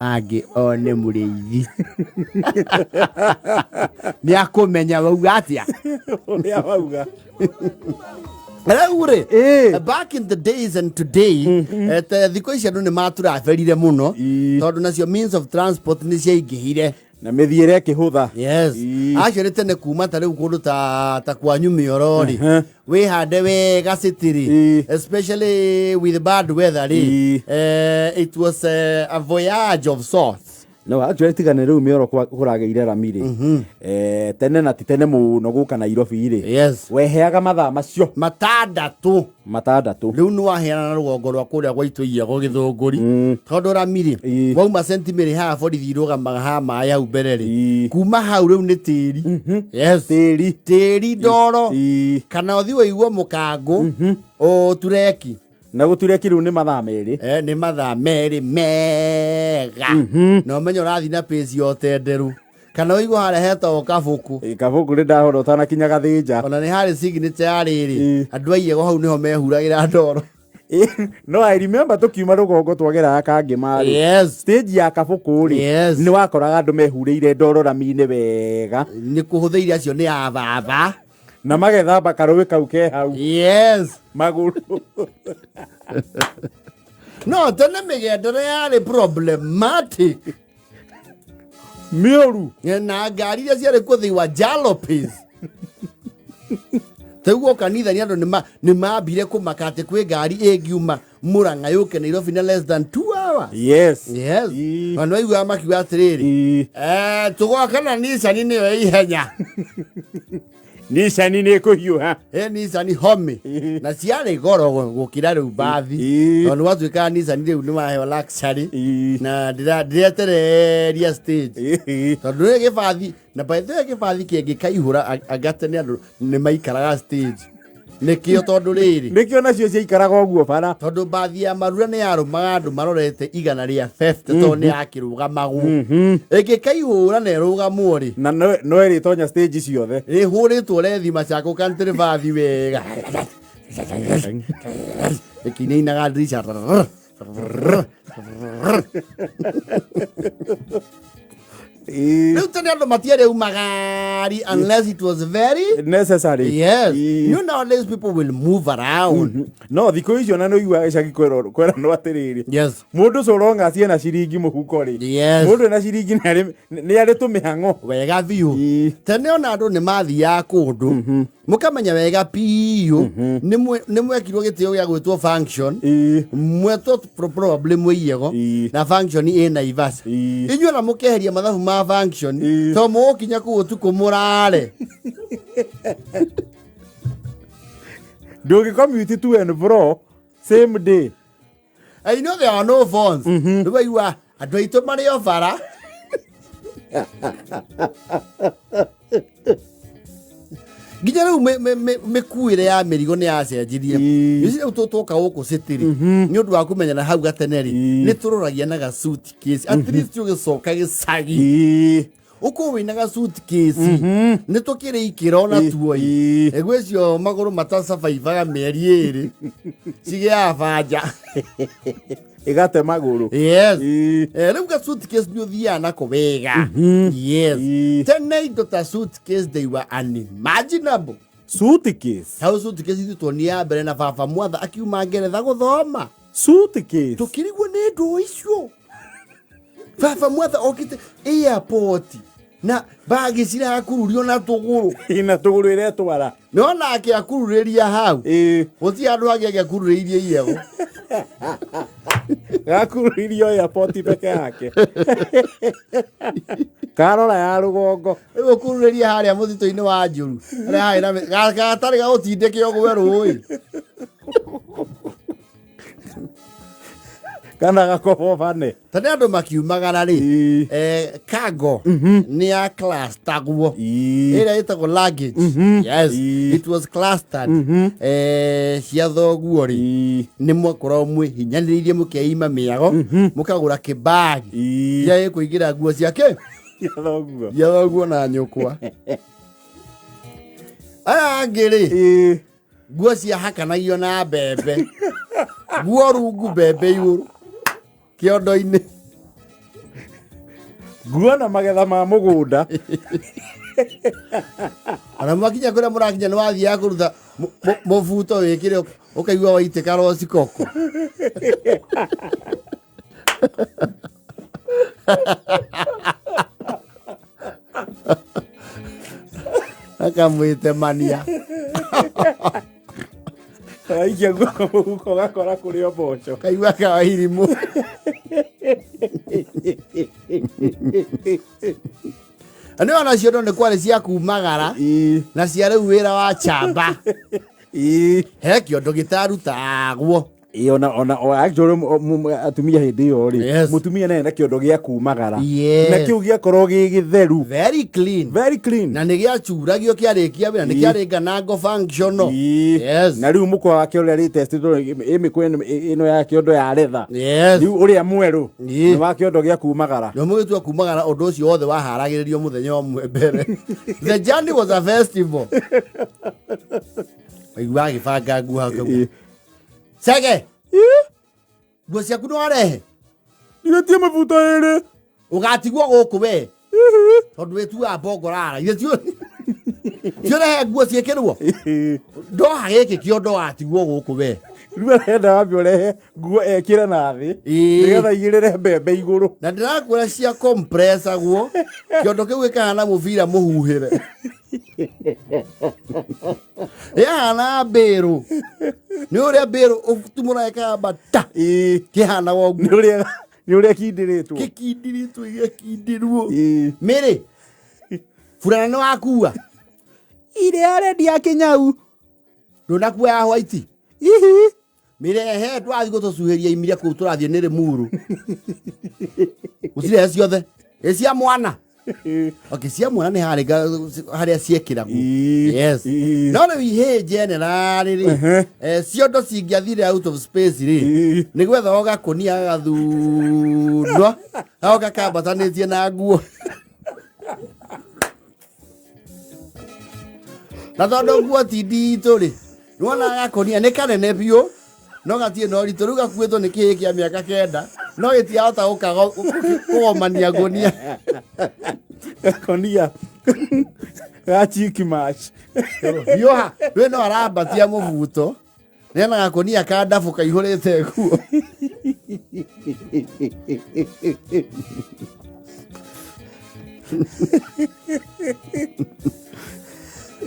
Angĩ one mũrĩithi nĩ akũmenya wauga atĩa. Ũrĩa wauga. Rĩu rĩ, Ĩĩ. back in the days and today, te thikũ ici andũ nĩ maturaberire mũno, tondũ nacio means of transport nĩ ciaingĩhire. Na mĩthiĩre ĩkĩhũtha. Yes. Actually tene kuma ta rĩu kũndũ ta kwanyu mĩoro rĩ, wĩhande wega city rĩ, especially with bad weather rĩ, it was a voyage of sorts. No actually tigane rĩu mĩoro kũragĩire rami rĩ, tene na ti tene mũno gũka Nairobi rĩ, weheaga mathaa macio 6. 6. Rĩu nĩ waheana na rũgongo rwa kũrĩa gwaitũ iyego Gĩthũngũri, tondũ rami rĩ, wauma Centimary haha borithi irũgamaga haha maĩ hau mbere rĩ, kuma hau rĩu nĩ tĩri. Yes. Tĩri. Tĩri ndoro. Kana ũthiĩ ũigue mũkangũ ũtureki. Na gũtureki rĩu nĩ mathaa 2. Nĩ mathaa 2 mega. Na ũmenye ũrathiĩ na pace ya ũtenderu. Kana ũigue harĩa hetagwo Kabũkũ. Ĩ, Kabũkũ nĩ ndahora ũtanakinya Gathĩnja. Ona nĩ harĩ signature ya rĩrĩ. Andũ a Iyego hau nĩho mehuragĩra ndoro. Ĩ, no I remember tũkiuma rũgongo twageraga Kangĩma rĩ. Stage ya Kabũkũ rĩ, nĩ wakoraga andũ mehurĩire ndoro rami-inĩ wega. Nĩ kũhũthĩire acio nĩ a baba. Na magethamba karũĩ kau ke hau. Magũrũ. No tene mĩgendere yarĩ problematic. Mĩũru. Na ngari iria ciarĩ kuo they were jalopies. Taiguo kanitha nĩ andũ nĩ mambire kũmaka atĩ kwĩ ngari ĩngiuma Murang'a yũke Nairobi na less than 2 hours. Yes. Ona waiguaga makiuga atĩrĩrĩ, tũgoka na Nissan nĩyo ihenya. Nissan nĩ ĩkũhiũha. Nissan Homi. Na ciarĩ goro gũkĩra rĩu mbathi. Tondũ gwatuĩkaga Nissan rĩu nĩ waheo luxury. Na ndĩretereria stage. Tondũ rĩ gĩbathi, na by the way gĩbathi kĩngĩkaihũra anga tene andũ nĩ maikaraga stage. Nĩkĩo tondũ rĩrĩ. Nĩkĩo nacio ciaikaraga ũguo bara. Tondũ mbathi ya marura nĩ yarũmaga andũ marorete igana rĩa 50 tondũ nĩ yakĩrũgamagwo. Ĩngĩkaihũra na ĩrũgamwo rĩ. Na no ĩrĩtonya stage ciothe. Ĩhũrĩtwo rethi Machako country bathi wega. Ĩkĩinainaga ndirica. Rĩu tene andũ matiarĩ umagari unless it was very necessary. Yes. You nowadays people will move around. No thikũ icio na nĩũiguaga gĩcagi kweranwo atĩrĩrĩ. Mũndũ so long as ena ciringi mũhuko rĩ. Mũndũ ena ciringi nĩ arĩ tũmĩhang'o. Wega biũ. Tene ona andũ nĩ mathiaga kũndũ mũkamenya wega biũ nĩ mwekirwo gĩtĩo gĩa gwĩtwo function, mwetwo probably mwĩiyego na function ĩ Naivasha, inyuĩ ona mũkeheria mathabu ma function to mũgũkinya kũu ũtukũ mũrare. Ndũngĩ commute to and fro same day. I know there are no phones. Rĩu waigua andũ aitũ marĩ o bara. Nginya rĩu mĩkuĩre ya mĩrigo nĩ yacenjirie. Nĩ rĩu tũtoka gũkũ city rĩ, nĩ ũndũ wa kũmenyana hau gatene rĩ, nĩ tũroragia na ga suitcase. At least ũgĩcoka gĩcagi. Ũkorwo wĩna ga suitcase. Nĩ tũkĩrĩ ikĩro na tuoi. Ĩguo icio magũrũ matacabaibaga mĩeri 2. Cigĩaga banja. Ĩgate magũrũ. Yes. Rĩu ga suitcase nĩ ũthiaga nako wega. Yes. Tene indo ta suitcase they were unimaginable. Suitcase? Hau suitcase ithuĩ tuonire ya mbere na baba Mwatha akiuma Ngeretha gũthoma. Suitcase? Tũkĩrigwo nĩ ndũ icio. Baba Mwatha okĩte airport na bagi cirakururio na tũgũrũ. Ina tũgũrũ iretwara. No nake akururĩria hau. Gũtirĩ andũ angĩ angĩakururĩirie iyego. Gakururĩirio airport peke yake. Karora ya rũgongo. Rĩu ũkururĩria harĩa mũtitũ-inĩ wa Njũru. Harĩa harĩ na gatarĩ gagũtindĩke ũgwe rũĩ. Kana gakobobane. Ta nĩ andũ makiumagara rĩ, cargo nĩ ya clustergwo. Ĩrĩa ĩtagwo luggage. Yes, it was clustered. Cia thoguo rĩ, nĩ mwakoragwo mwĩhinyanĩrĩirie mũkeima mĩago, mũkagũra kĩbagi kĩrĩa gĩkũingĩra nguo ciake. Cia thoguo. Cia thoguo na nyũkwa. Aya angĩ rĩ, nguo ciahakanagio na mbembe, nguo rungu mbembe igũrũ kĩondo-inĩ. Nguo na magetha ma mũgũnda. Ona mwakinya kũrĩa mũrakinya nĩ wathiaga kũruta mũbuto wĩkĩre ũkaigua waitĩka rocikoko. Akamwĩtemania. Waikia guoko mũhuko ũgakora kũrĩ o mboco. Kaigua kawairimũ. Nĩ ona ciondo nĩ kwarĩ cia kumagara na cia rĩu wĩra wa chamba. He kĩondo gĩtarutagwo. Ĩĩ, ona ona o actually atumia hĩndĩ ĩyo rĩ, mũtumia naye na kĩondo gĩa kumagara, na kĩu gĩakorwo gĩ gĩtheru. Very clean. Very clean. Na nĩ gĩacuragio kĩarĩkia wĩra, nĩ kĩarĩ nganango functional. Na rĩu mũkwa wake ũrĩa latest ĩ mĩkwa ĩno ya kĩondo ya retha, rĩu ũrĩa mwerũ nĩ wa kĩondo gĩa kumagara. Nĩ mũgĩtua kumagara, ũndũ ũcio wothe waharagĩrĩrio mũthenya ũmwe mbere. The journey was a festival. Waigua agĩbanga nguo hau akauga, Cege, nguo ciaku nĩ warehe? Ndigetie mabuto ĩrĩ. Ũgatigwo gũkũ we tondũ wĩtuaga mbongorara. Ithe ti ũrehe nguo ciĩkĩrwo ndoha gĩkĩ kĩondo watigwo gũkũ we. Rĩu arenda wambe ũrehe nguo ekĩre na thĩ, nĩgetha igĩrĩre mbembe igũrũ. Na ndĩrakwĩra cia compressagwo kĩondo kĩu gĩkahana mũbira mũhuhĩre, yahana mbĩrũ, nĩ ũrĩa mbĩrũ ũtumũraga ĩkahamba ta kĩhanaga ũguo. Nĩ ũrĩa kindĩrĩtwo. Gĩkindirĩtwo, gĩgakindirwo. Mĩrĩ burana nĩ wakua. Irĩ arendia kĩnyau. Ndũnakua ya white? Ihi. Mĩrehe twathiĩ gũtũcuhĩria imire kũu tũrathiĩ nĩ Rĩmuru. Ũcirehe ciothe ĩ cia mwana. Okay, cia mwana nĩ harĩ harĩa ciĩkĩragwo. Yes. No rĩu ihĩ generally rĩ, ciondo cingĩathire out of space rĩ, nĩ gwetha gakũnia gagathundwa gagoka kambatanĩtie na nguo, na tondũ nguo ti nditũ rĩ, nĩwona gakũnia nĩ kanene biũ no gatirĩ na ũritũ. Rĩu gakuĩtwo nĩ kĩhĩ kĩa mĩaka 9 no gĩtiahota kũgomania ngũnia. Gakonia ga cheek match. Hiũha rĩ, no arambatia mũbuto nĩena gakũnia ka ndabu kaihũrĩte nguo.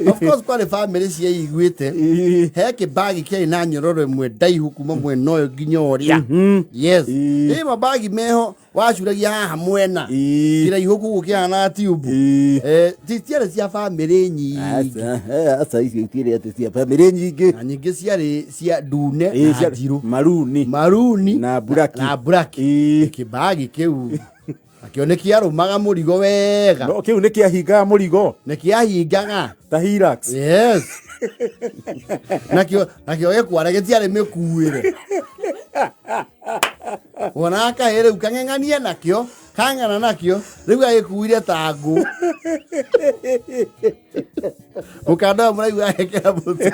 Of course kwarĩ bamĩrĩ cieiguĩte he kĩbagi kĩarĩ na nyororo ĩmwe ndaihu kuma mwena ũyũ nginya ũrĩa. Yes. Ĩ mabagi meho wacuragia haha mwena kĩraihu kũguo kĩhana tube. Ti ciarĩ cia bamĩrĩ nyingĩ. Aca, icio itirĩ atĩ cia bamĩrĩ nyingĩ. Na nyingĩ ciarĩ cia ndune na njirũ. Maruni. Maruni. Na buraki. Na buraki. Kĩbagi kĩu nakĩo nĩ kĩarũmaga mũrigo wega. No kĩu nĩ kĩahingaga mũrigo. Nĩ kĩahingaga. Ta Hilux. Yes, nakĩo gĩkware gĩtiarĩ mĩkuĩre. Wonaga kahĩ rĩu kang'eng'anie nakĩo kang'ana nakĩo rĩu gagĩkuire ta ngũ. Mũkanda ũyũ mũraigua agekĩra mũtwe.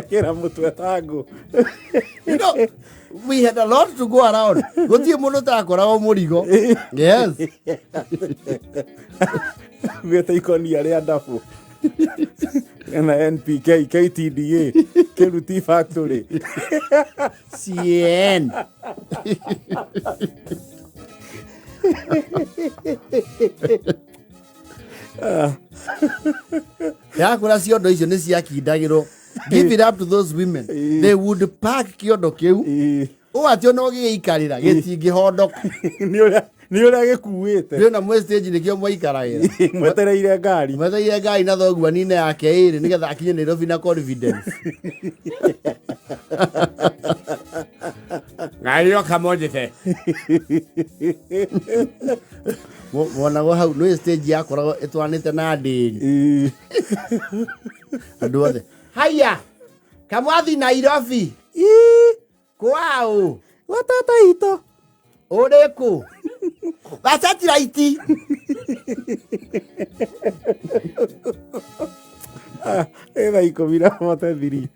Kĩra mũtwe ta ngũ. You know, we had a lot to go around. Gũtirĩ mũndũ ũtakoragwo mũrigo. Yes. Gwĩte ikonia rĩa ndabu na NPK, KTDA, Kĩruti Factory. CN. Yakũra ciondo icio nĩ ciakindagĩrwo. Give it up to those women, they would pack kĩondo kĩu ũũ atĩ ona ũgĩgĩikarĩra gĩtingĩhondoka. Nĩ ũrĩa gĩkuĩte. Ndĩ na mwĩ stage nĩkĩo mwaikaragĩra. Mwetereire ngari. Mwetereire ngari na thoguo anine yake ĩrĩ nĩgetha akinye Nairobi na confidence. Ngari yoka monjete wonagwo hau nĩ stage yakoragwo ĩtwanĩte na ndĩri. Andũ othe haya kamwathi Nairobi kwao. Gwa tata itũ. Ũrĩkũ wa satellite. Ĩ thaa 13:43.